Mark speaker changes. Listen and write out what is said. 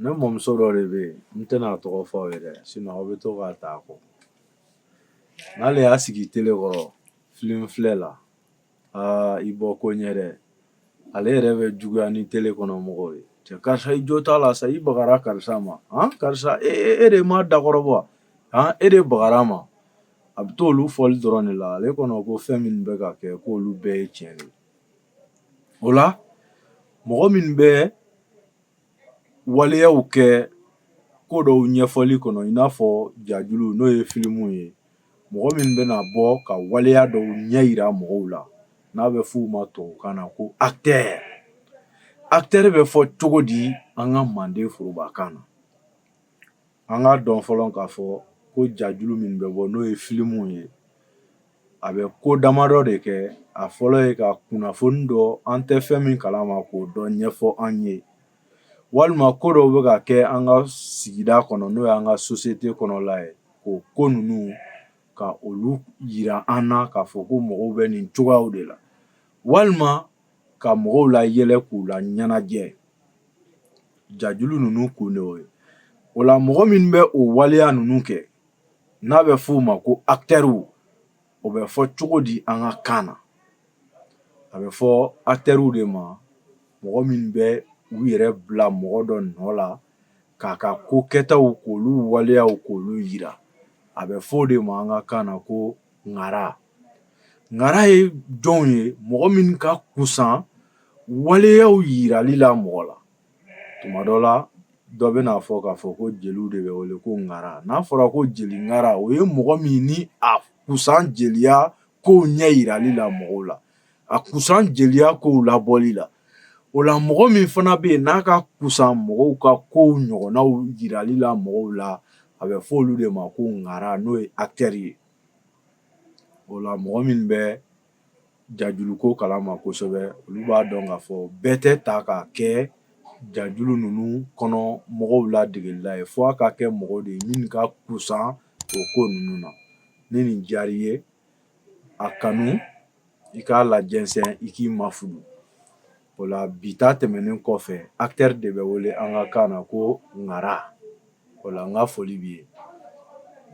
Speaker 1: Ne mɔmuso dɔ de bɛ yen, n tɛna a tɔgɔ fɔ aw ye dɛ, sinon aw bɛ to k'a ta a kɔ. N'ale y'a sigi tele kɔrɔ film filɛ la, aa, i bɔ ko ɲɛ dɛ. Ale yɛrɛ bɛ juguya ni tele kɔnɔ mɔgɔw ye. Cɛ, karisa, i jo t'a la sa, i bagara karisa ma. Han, karisa, e de ma dakɔrɔbɔ, han, e de bagara ma. A bɛ t'olu fɔli dɔrɔn de la. Ale kɔnɔ ko fɛn minnu bɛ ka kɛ, k'olu bɛɛ ye tiɲɛ de ye. O la, mɔgɔ minnu bɛ waleyaw kɛ ko dɔw ɲɛfɔli kɔnɔ, i n'a fɔ jajulu, n'o ye filimu ye, mɔgɔ minnu bɛna bɔ ka waleya dɔw ɲɛ yira mɔgɔw la, n'a bɛ f'u ma tubabukan na ko acteur. Acteur bɛ fɔ cogo di an ka manden forobakan na? An k'a dɔn fɔlɔ k'a fɔ ko jajulu min bɛ bɔ, n'o ye filimu ye, a bɛ ko damadɔ de kɛ. A fɔlɔ ye ka kunnafoni dɔ, an tɛ fɛn min kalama, k'o dɔ ɲɛfɔ an ye, walima ko dɔw bɛ ka kɛ an ka sigida kɔnɔ, n'o y'an ka société kɔnɔla ye, k'o ko ninnu ka olu yira an na, k'a fɔ ko mɔgɔw bɛ nin cogoyaw de la, walima ka mɔgɔw la yɛlɛ, k'u la ɲɛnajɛ. Jajulu ninnu kun de y'o ye. O la, mɔgɔ min bɛ o waleya ninnu kɛ, n'a bɛ f'o ma ko acteurw, o bɛ fɔ cogo di an ka kan na? A bɛ fɔ acteurw de ma mɔgɔ min bɛ u yɛrɛ bila mɔgɔ dɔ nɔ la, k'a ka ko kɛtaw, k'olu waleyaw, k'olu yira. A bɛ fɔ o de ma an ka kan na ko ŋara. Ŋara ye jɔnw ye? Mɔgɔ min ka kusan waleyaw yirali la mɔgɔ la. Tuma dɔ la, dɔ bɛna fɔ k'a fɔ ko jeliw de bɛ wele ko ŋara. N'a fɔra ko jeli ŋara, o ye mɔgɔ min ni a kusan jeliya kow ɲɛ yirali la mɔgɔw la, a kusan jeliya kow labɔli la. O la, mɔgɔ min fana bɛ yen, n'a ka kusan mɔgɔw ka kow ɲɔgɔnnaw yirali la mɔgɔw la, a bɛ fɔ olu de ma ko ŋara, n'o ye acteur ye. O la, mɔgɔ min bɛ jajuluko kalama kosɛbɛ, olu b'a dɔn k'a fɔ bɛɛ tɛ ta k'a kɛ jajulu ninnu kɔnɔ mɔgɔw la degelila ye, fo a ka kɛ mɔgɔ de ye min ka kusan o ko ninnu na. Ni nin diyara i ye, a kanu, i k'a lajɛnsɛn, i k'i mafudu. O la, bi ta tɛmɛnen kɔfɛ, acteur de bɛ wele an ka kan na ko ŋara. O la, n ka foli b'i ye.